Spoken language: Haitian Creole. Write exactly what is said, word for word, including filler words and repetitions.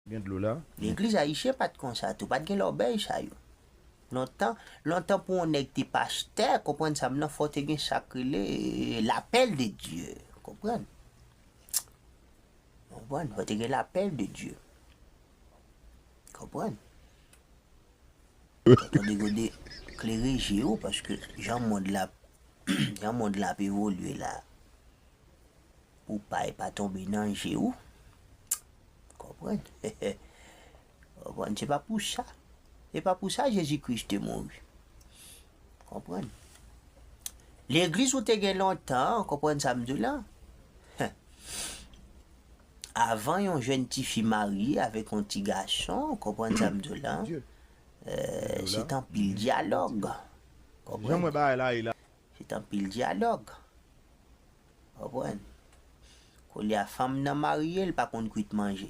Gen dlo la. Legliz ayisyen pa t konsa tou, pa t gen lòbèy sa yo. Lontan, lontan pou yon nèg te pastè, konprann sa m nan, fò te gen sa k rele lapèl de Dye. Konprann? Konprann? Fò te gen lapèl de Dye. Konprann? Tonton Degode, klere je w, paske jan mond la, jan mond la ap evolye la, pou pay pa tonbe nan je w. Konprann? Konprann? Se pa pou sa. Se pa pou sa Jezi Kris te mouri. Konprann? Legliz ou te gen lontan, konprann sa m di w la? Avan yon jèn tifi marye avèk yon ti gason, konprann sa m di w la? Dye. Eh, se t anpil dyalòg. Jan mwen bagay la ye la. Se t anpil dyalòg. Konprann? Koulye a fanm nan marye, l pa konn kwit manje.